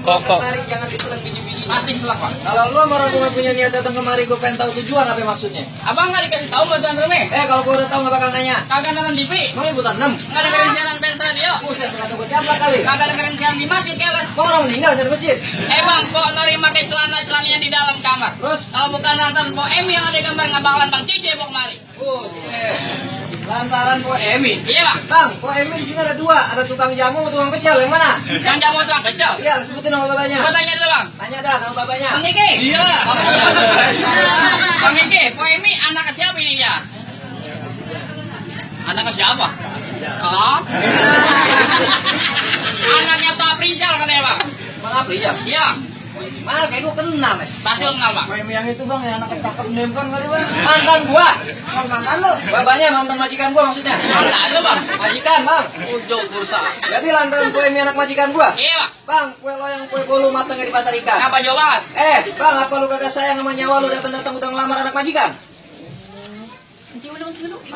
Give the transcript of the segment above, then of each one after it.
Kok. Mari jangan ditelan biji-biji. Pasti selak, Pak. Kalau lu sama orang gua punya niat datang kemari, gua pengen tahu tujuan apa maksudnya. Abang nggak dikasih tahu sama Tuan Rumi? Kalau gua udah tahu nggak bakal nanya. Kagak nonton TV. Emang liputan 6? Nggak dengerin siaran Pens Radio. Buset, kata gua caplak kali. Kagak dengerin siaran di masjid, keles. Kok orang meninggal di masjid? Bang, kok Nori pakai celana-celananya di dalam kamar? Terus? Kalau bukan nonton Po Emi yang ada gambar nggak bakalan Bang Cice bawa kemari. Buset. Lantaran Po Emi. Iya, Bang. Bang, Po Emi di sini ada dua, ada tukang jamu sama tukang pecel, yang mana? Yang jamu tuang kecil. Iya, sebutin nama babanya. Gua tanya dulu, Bang. Tanya dah nama babanya. Bang Eki. Iya. Bang Eki, Po Emi anak ke siapa ini ya? Anak ke siapa? Oh. Anaknya Pak Prizal katanya, Bang. Bang Apri ya? Iya. Mana kayak gua kenal, Pasti lo kenal, Bang. yang itu bang, yang anak cakep nempel kali bang. Mantan gua. Mantan lo? Babanya mantan majikan gua maksudnya. Enggak lo, Bang. Majikan bang. Ujung pulsa. Jadi lantaran kue mie anak majikan gua. Iya, Bang. Bang, kue lo yang kue bolu matangnya di pasar ikan. Apa jauh banget? Bang, apa lu kagak sayang sama nyawa lu datang-datang udah ngelamar anak majikan?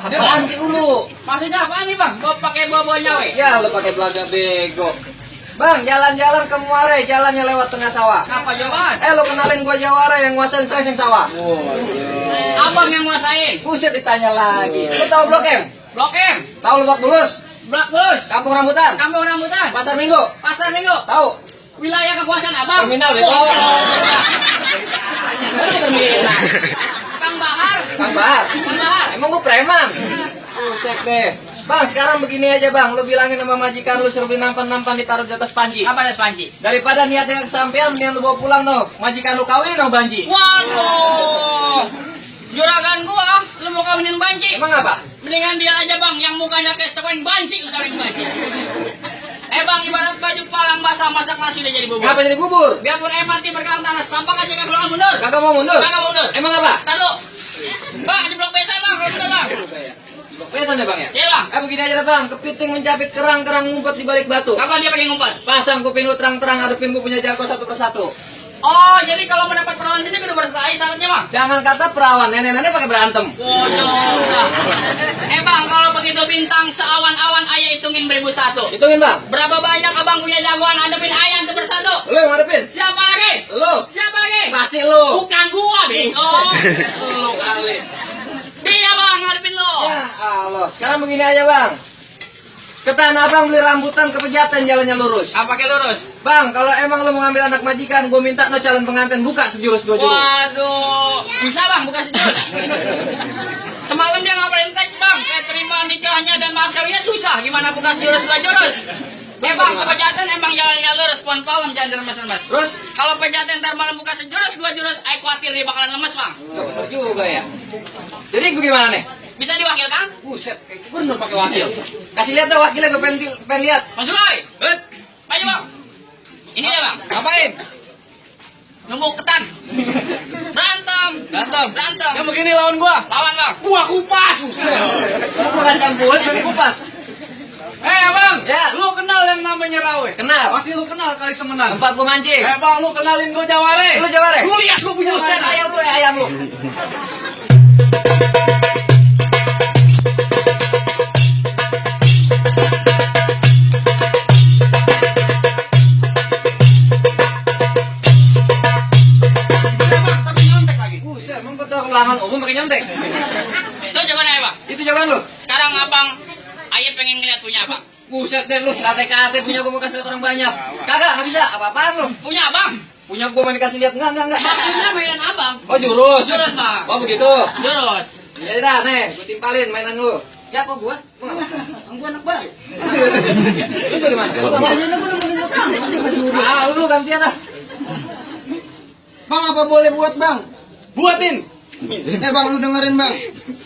Apaan dulu? Maksudnya apaan nih, Bang? Gua pakai bawa-bawa nyawe. Ya, lu pakai belaga bego. Bang, jalan-jalan ke Muare, jalannya lewat tengah sawah. Apa jauh banget? Lu kenalin gua Jawara yang nguasain seng sawah. Abang yang nguasain. Buset ditanya lagi. Lu tahu Blok M? Blok M. Tahu Lebak Bulus? Blok Bulus. Kampung Rambutan? Kampung Rambutan. Pasar Minggu? Pasar Minggu. Tahu? Wilayah kekuasaan Abang. Terminal Beko. Terminal. Kang Bahar. Kang Bahar. Kang Bahar. Emang gua preman? Buset deh. Bang, sekarang begini aja bang, lu bilangin sama majikan lu suruh beli nampan-nampan ditaruh di atas panci. Apa ada panci? Daripada niatnya kesampean, mendingan lu bawa pulang no. Majikan lu kawin sama banci. Waduh. Juragan gua, lu mau kawinin banci? Emang apa? Mendingan dia aja bang, yang mukanya kayak setengah banci, lu kawin banci. Bang, ibarat baju palang basah masak nasi udah jadi bubur. Ngapa jadi bubur? Biarpun mati berkalang tanah, tampak aja kagak mau mundur. Kagak mau mundur? Kagak mundur. Emang apa? Tadu. Bang, di blok besan bang, blok besan bang. Blok besan ya bang ya? Iya bang. Begini aja dah bang, kepiting mencapit kerang-kerang ngumpet di balik batu. Kapan dia pakai ngumpet? Pasang kuping lu terang-terang, hadapin gua punya jago satu persatu. Oh, jadi kalau mendapat perawan sini kudu berselai syaratnya bang? Jangan kata perawan, nenek-nenek pakai berantem. Bodoh. Bang, kalau begitu bintang seawan-awan ayah hitungin 1001. Hitungin bang. Berapa banyak abang punya jagoan hadapin ayah untuk bersatu? Lu yang ngadepin? Siapa lagi? Lu. Siapa lagi? Pasti lu. Bukan gua, bego. Lu kali. Dia bang, ngadepin lo. Ya Allah. Sekarang begini aja bang. Ke Tanah Abang beli rambutan ke Pejaten jalannya lurus. Apa pakai lurus? Bang, kalau emang lu mau ngambil anak majikan, gue minta no calon pengantin buka sejurus 2 jurus. Waduh. Bisa bang, buka sejurus. Semalam dia ngapain teks bang, saya terima nikahnya dan mas kawinnya susah. Gimana buka sejurus 2 jurus? Bang, ke Pejaten emang jalannya lurus, pohon palem jangan diremes-remes. Terus, kalau Pejaten ntar malam buka sejurus 2 jurus, ayo khawatir dia bakalan lemes bang. Gak bener juga ya. Jadi bagaimana nih? Bisa diwakilkan? Buset, kayak gubernur pakai wakil. Kasih lihat dah wakilnya, gue pengen lihat. Masuk lagi. Ayo bang. Ini dia bang. Ngapain? Nunggu ketan. Berantem. Berantem. Yang begini lawan gua. Lawan bang. Gua kupas. Lu bukan campur, main kupas. Abang. Ya. Lu kenal yang namanya Rawe? Kenal. Pasti lu kenal kali semenan. Tempat gue mancing. Bang, lu kenalin gua Jaware. Lu Jaware? Lu lihat lu punya Buset, mana? ayam lu ya, ayam lu. Buset, emang kau tahu ulangan umum pakai nyontek? Itu jawaban apa bang? Itu jawaban lu? Sekarang abang, ayah pengen ngeliat punya abang. Buset deh lu, sekate-kate punya gue mau kasih lihat orang banyak. Kagak, nggak bisa, apa-apaan lu? Punya abang. Punya gue main dikasih lihat, enggak. Maksudnya mainan abang. Oh jurus. Jurus bang. Oh begitu. Jurus. Jadi dah, nih, gue timpalin mainan lu. Ya kok gua? Gua anak baru. Lu dari mana? Lu gantian dah. Bang, apa boleh buat bang? Buatin. Bang, lu dengerin bang.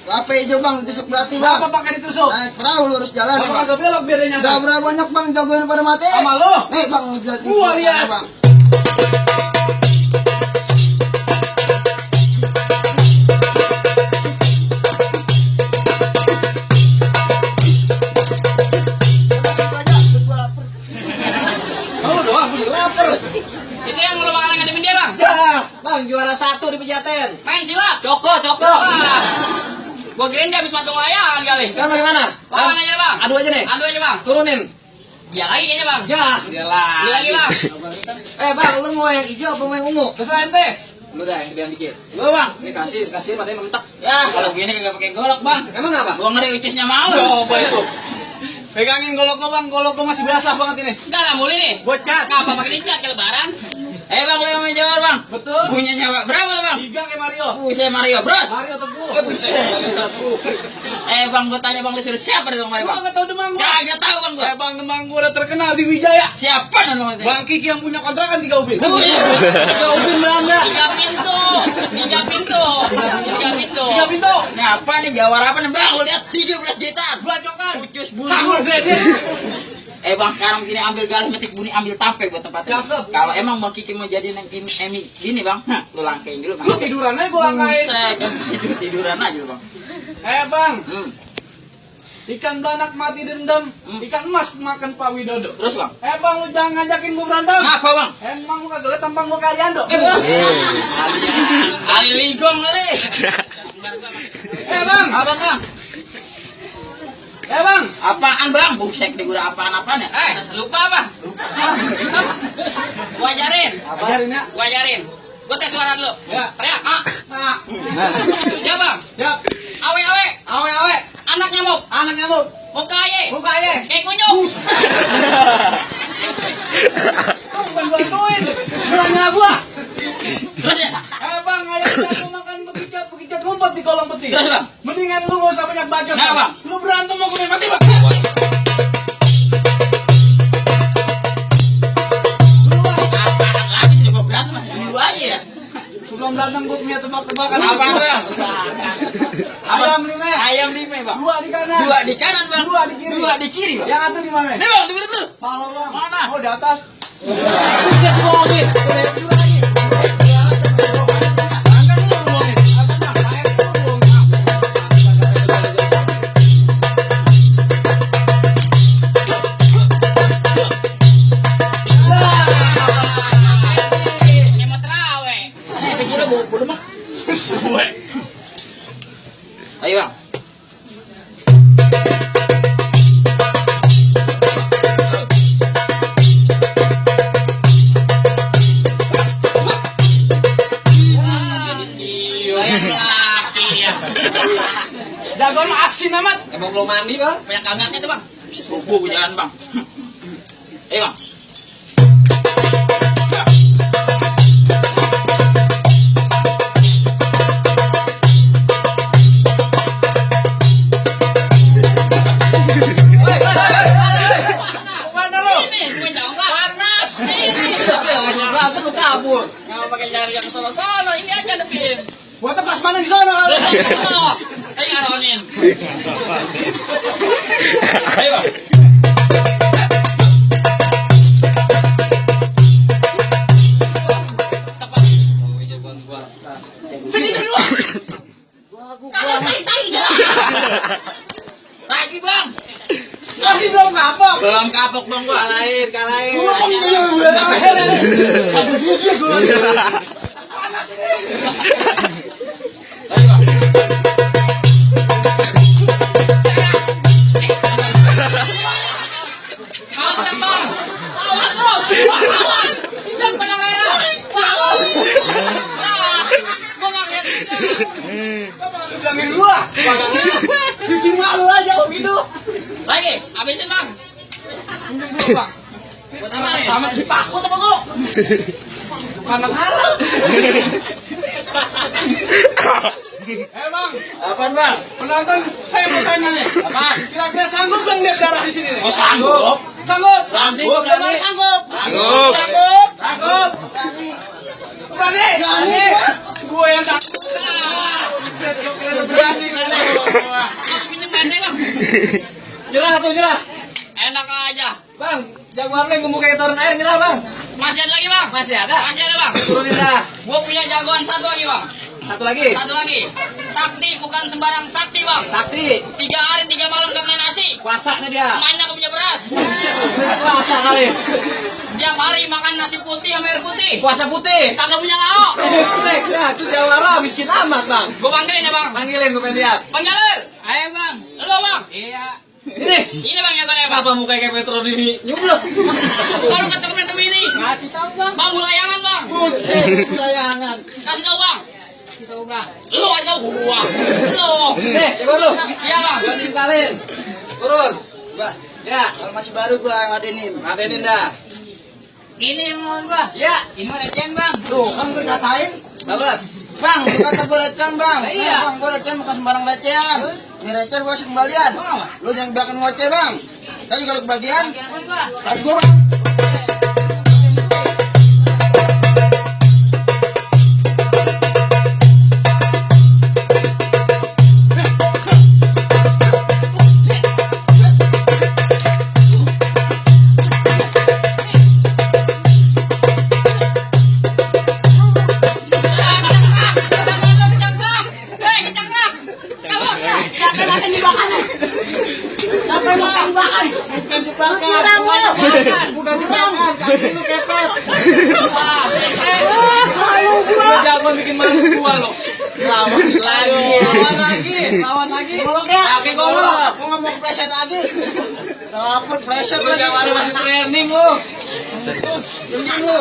HP hijau bang, ditusuk berarti bang. Apa pakai ditusuk? Naik perahu lurus jalan Kalau bang. agak belok biar dia nyasar. Udah berapa banyak bang jagoan pada mati? Sama lu. Nih bang, Gua lihat. bang. Lu doang, gue lapar. Itu yang lu bakalan ngadepin dia bang. Ya, bang juara 1 di Pejaten. Main silat. Coko. Wah. Gua kirain dia habis patung layangan kali. Sekarang bagaimana? Lawan aja bang. Adu aja nih. Adu aja bang. Turunin. Dia lagi kayaknya bang. Ya, dia lah. Dia lagi bang. Bang, lu mau yang hijau apa mau yang ungu? Terserah ente. Lu dah yang gedean dikit. Gua bang. Ini kasih matanya mentak. Ya, kalau gini kagak pakai golok, Bang. Emang apa? Gua ngeri ucisnya mau. Coba itu. Pegangin golok lo bang, golok lo masih basah banget ini. Enggak lah mulai nih. Bocah. Ngapa pakai dicat ke lebaran? Bang, lu yang main jawab, Bang. Betul. Punya nyawa berapa lu, Bang? 3 kayak Mario. Saya Mario Bros. Mario tebu. Buset. Bang, gua tanya Bang, lu suruh siapa dari Bang Mario, Gua Bang? nggak tahu demang gua. Kagak tahu, Bang, gua. Bang demang gua udah terkenal di Wijaya. Siapa namanya? Bang Kiki yang punya kontrakan 3 ubin. Buset. 3 ubin Belanda. 3 pintu. 3 pintu. 3 pintu. 3 pintu. Ini apa nih jawara apa nih, Bang? Lu lihat 13 jutaan. Belajokan. Pucus Sahur bulu. gede. Bang, sekarang gini ambil garis metik bunyi ambil tape buat tempatnya. Cakep. Kalau emang Bang Kiki mau jadi neng Emi gini, Bang, lu langkain dulu. Lu tiduran aja gua angkain. Buset, tiduran aja lu, Bang. Bang. Hmm. Ikan belanak mati dendam. Ikan emas makan Pak Widodo. Terus, Bang? Bang lu jangan ngajakin gua berantem. Ngapa, Bang? Emang lu kagak liat tampang gua kalian dong. Ali ligong kali. Bang. Apa, Bang? Bang. Apaan, Bang? Buset, digura apaan-apaan ya? Lupa apa? Gua ajarin. Ajarin ya. Gua ajarin. Gua tes suara dulu. Ya. Teriak. Ah. Nah. Siap bang. Siap. Awe awe. Awe. Anak nyamuk. Anak nyamuk. Muka aye. Buka aja. Kayak kunyuk. Bukan bantuin. Serangnya gua. Terus ya? Bang, ayam jago makan bekicot ngumpet di kolong peti. Terus, Bang? Mendingan lu gak usah banyak bacot. Nah, Bang. Lu berantem mau gue mati, Bang. Apaan lagi sih, Bang? Berantem masih dulu aja ya? Sebelum datang gue punya tebak-tebakan. Apa, Bang? Ayam 5 ya? Ayam 5, Bang. 2 di kanan. 2 di kanan, Bang. 2 di kiri. 2 di kiri, Bang. Yang satu di mana? Nih, Bang, di mana tuh? Pala, Bang. Mana? Oh, di atas. Buset, gua ngomongin. Udah, dulu lagi. Angkat dulu ngomongin. Angkat, Bang. Air dulu ngomongin. Ini mau terawih. Pikirnya bodoh mah. Ayo, Bang. Laki dia. Jagoan asin amat. Emang belum mandi, Bang? Banyak kagaknya tuh bang. Subuh jalan, Bang. Ayo, Bang. Mana lu? Ini gue jauh bang. Panas. Ini. Berantem lu kabur. Nggak pakai jari yang sono-sono. Ini aja depin. Gua tepas mana di sana kalau. Ayo ngaronin. Ayo, Bang. Segitu doang. Lagi, Bang. Masih belum kapok. Belum kapok, Bang, gua. Kalahin. Ayo, Bang. Angkat bang. Angkat terus. Tidak pernah kaya. Gue nggak lihat. Bilangin gua. Bikin malu aja kok gitu. Lagi. Habisin bang. Dulu, Bang. Buat apa? Sama takut apa gua? Anak haram. Bang, Apaan, Bang? penonton saya mau tanya nih. Apaan? Kira-kira sanggup kan lihat darah di sini nih? Oh, sanggup. Sanggup. Sanggup. Benar sanggup. Sanggup. Sanggup. Berani. Berani. Gue yang takut. Buset, gua kira lu berani. Aku minum bandeng bang. Nyerah tuh, nyerah. Enak aja. Bang, jagoan lu yang gemuk kayak turun air, nyerah, Bang. Masih ada lagi bang. Masih ada? Masih ada bang. Turunin dah. Gue punya jagoan satu lagi bang. Satu lagi. Satu lagi. Sakti bukan sembarang sakti bang. Sakti. 3 hari 3 malam gak main nasi. Puasa nih dia. Emaknya gak punya beras. Puasa kali. Setiap hari makan nasi putih sama air putih. Puasa putih. Kagak punya lauk. Buset, dah. Itu jawara miskin amat, Bang. Gue panggilin ya bang. Panggilin gue pengen lihat. Panggilin. Ayo bang. Lo bang. Iya. Ini. Ini bang jagoannya bang. Kenapa mukanya kayak Petro ini nyublek? Kalau kata temen ini, Ngasih tahu bang. bang bulayangan bang. Buset, layangan. Kasih tahu bang. Kasih tahu bang. Lu aja tahu gua. Lu. Coba lu. Iya bang. Gantiin kalian. Turun. Mbak, Ya, kalau masih baru gua ngadenin. ngatenin dah. Ini yang mau gua. Ya, Ini mah recehan bang. Tuh, kan gua katain. bagus. Bang, bukan kata gua recehan, Bang. Iya. Bang, gua recehan bukan sembarang recehan. Ini recehan gua kasih kembalian. Bang apa? Lu jangan biarkan ngoceh, Bang. Saya juga ada kebagian. Bagian apa gua? Kasih gua, Bang. Bukan jebakan. Bukan jebakan. Kaki lu kepet. Lu jago bikin malu gua lo. Lawan lagi. Lawan lagi. Golok ya. Oke, golok. Gua nggak mau pleset lagi. Dapet pleset Lu lagi. Jawara masih training lu. Mending lu.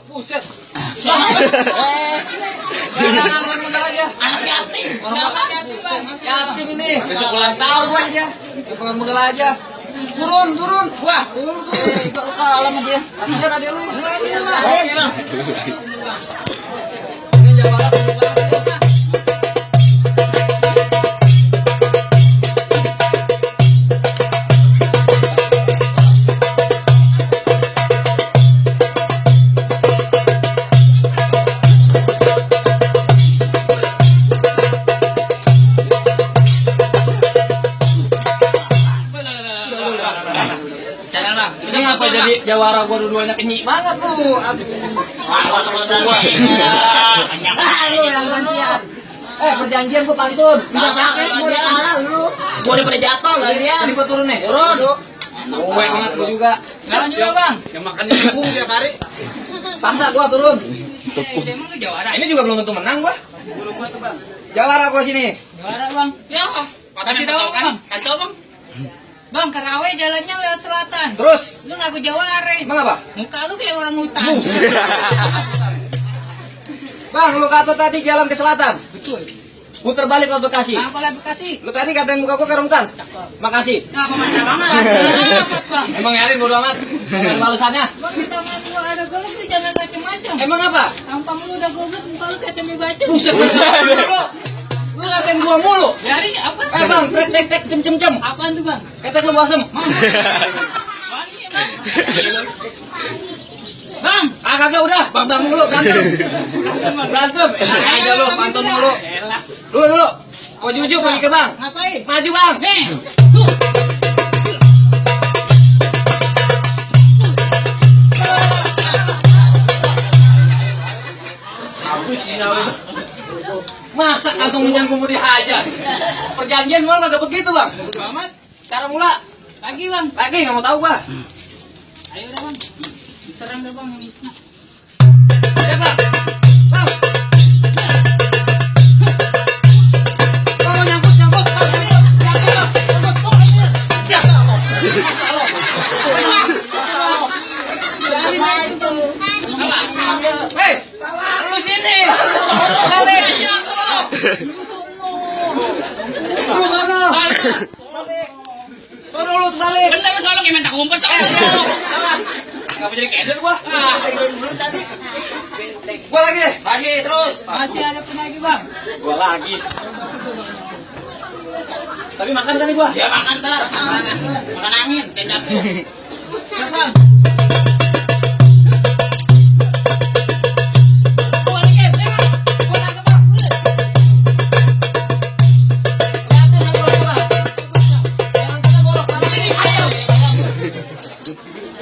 Buset. Eh, Jangan modal aja. Anak yatim. Anak yatim bang. Yatim ini. Besok ulang tahun gua dia. Bukan modal aja. turun. Wah, turun. Kalah sama dia. Kasihan adek lu. Ayo, Bang. Ini Jawara perubahan. Jangan bang. Ini ngapa jadi Jawara gua dua-duanya kenyik banget lu. Ah, lu yang gantian. Perjanjian gua pantun. Tidak pakai gua udah kalah lu. Gua udah pada jatuh gantian. Ini gua turun nih. Turun. Gue banget gua juga. Jangan juga bang. Yang makannya bubung tiap hari. Paksa gua turun. Emang lu Jawara. Ini juga belum tentu menang gua. Burung gua tuh, Bang. Jawara gua sini. Jawara bang. Ya. Kasih tahu bang. Kasih tahu bang. Bang, Karawe jalannya lewat selatan. Terus, Lu ngaku Jawara. emang apa? Muka lu kayak orang hutan. Bang, lu kata tadi jalan ke selatan. Betul. Puter balik ke Bekasi. Apa lah Bekasi? Lu tadi katain muka gua ke hutan. Makasih. Apa masalah banget? Amat bang. Emang Erin bodo amat. Dengan balasannya. Bang di tangan lu ada golok tuh jangan macem-macem. Emang apa? Tampang lu udah goblok, muka lu kayak tempe bacem. Buset. Lu ngatain gua mulu. Dari apa? Bang, trek cem. Apaan tuh bang? Ketek lu basem. Wali ya bang. Bang. Kagak udah, bang mulu berantem. Berantem. Enak aja lu, pantun mulu. Elah. Dulu. Kau jujur pergi ke bang. Ngapain? Maju bang. Nih. Tuh. Masa kantong menyangkut mau dihajar? Perjanjian semua kagak begitu bang. Selamat. Cara mula. Lagi bang. Lagi nggak mau tahu gua. Ayo dah bang. Serang dah bang. Ya bang. Bang. Bang nyangkut. Bang, biasa lo. Apa itu? Hei, lu sini. Balik. Lu sana. Sono lu balik. Benda ke sono gimana tak ngumpet sono. Salah. Ngapa jadi keder gua? Dulu tadi. Gua lagi deh. Lagi terus. Masih ada penagi bang. Gua lagi. Tapi makan kali gua. Ya makan ntar. Makan angin. Kayak jatuh. Bang.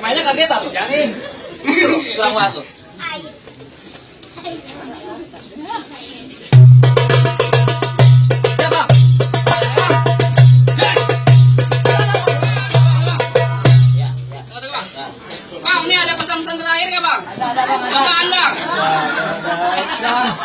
Mainnya kaget tuh, janin. Kurang masuk. Siapa? Bang, ini ada pesan pesan terakhir ya bang? Ada bang, ada. Apaan bang? Bang,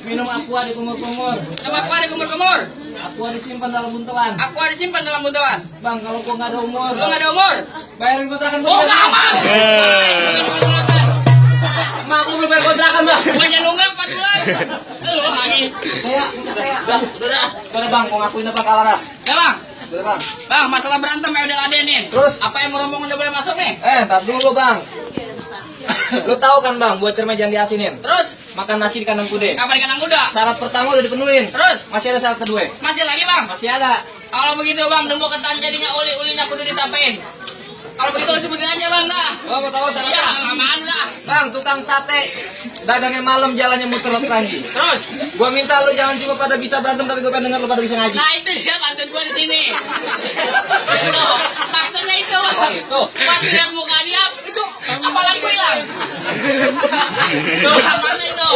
minum aqua di kumur-kumur. Nama aqua di kumur-kumur. Aqua disimpan dalam buntelan. Aqua disimpan dalam buntelan. Bang, kalau gua nggak ada umur, Kalau nggak ada umur, bayarin kontrakan oh gua. gaman. Mak, aku belum bayar kontrakan bang. Banyak nunggak 4 bulan. Lu lagi. Kayak, bang, udah bang, mau ngakuin apa kalah dah? Ya bang. Udah bang. Bang, masalah berantem ya udah ladenin. Terus? Apa yang mau rombongan udah boleh masuk nih? Tar dulu bang. Lu tahu kan bang, buat cermin jangan diasinin. Terus? Makan nasi di kandang kude. Kapan ikan kuda? Syarat pertama udah dipenuhin. Terus? Masih ada syarat kedua. Masih lagi bang? Masih ada. Kalau begitu bang, tunggu ketan jadinya uli-ulinya kudu ditapain. Kalau begitu lu sebutin aja bang dah. Oh, mau tahu Ya, syaratnya? lamaan dah. Bang, tukang sate. Dagangnya malam, jalannya muter keranji. Terus? Gua minta lu jangan cuma pada bisa berantem, tapi gua pengen denger lu pada bisa ngaji. Nah itu dia pantun gua di sini. Itu, maksudnya itu. Oh, itu. Pas lihat muka dia, itu apalagi gua hilang. Tuh, mana itu?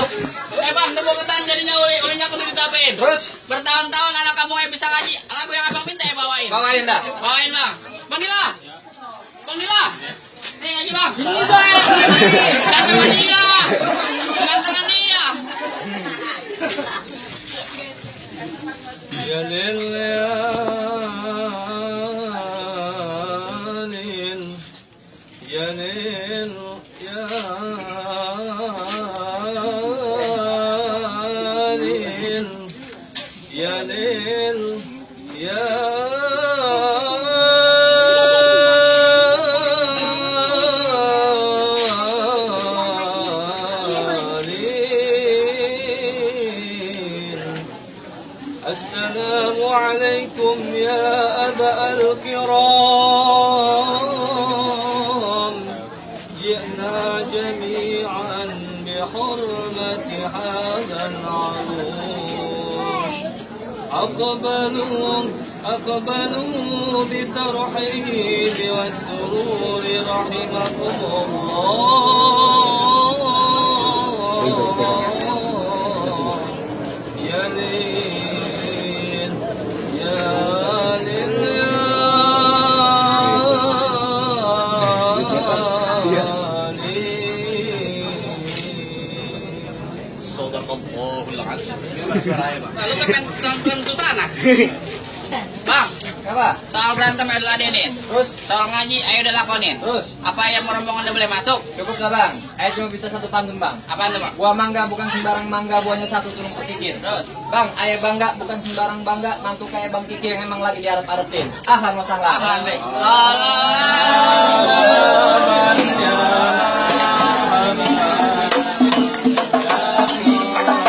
Bang, tunggu ketan jadinya ulinya kudu ditapain. Terus? Bertahun-tahun anak kamu yang bisa ngaji, lagu yang abang minta ya bawain. Bawain dah. Bawain bang. Bang Dila. Bang Dila. Nih ngaji bang. Ini bang. Gantengan dia. Gantengan dia. يا ليل يا ليل يا ليل يا ليل السلام عليكم يا أبا الكرام جئنا جميعا بحرمة هذا العروس أقبلوا بترحيب والسرور رحمكم الله يا ليل يا ليل يا ليل Sadaqallahul azim. Lalu kan pelan-pelan susah nah. Bang, Apa? soal berantem ayo ladenin. Terus? Soal ngaji ayo udah lakonin. Terus? Apa yang mau rombongan udah boleh masuk? Cukup gak bang? Ayo cuma bisa satu pantun bang. Apaan tuh bang? Buah mangga bukan sembarang mangga, buahnya satu turun kikir. Terus? Bang, ayah bangga bukan sembarang bangga, mantu kayak bang Kiki yang emang lagi diarep-arepin. Ahlan wa sahlan. Apaan baik? يا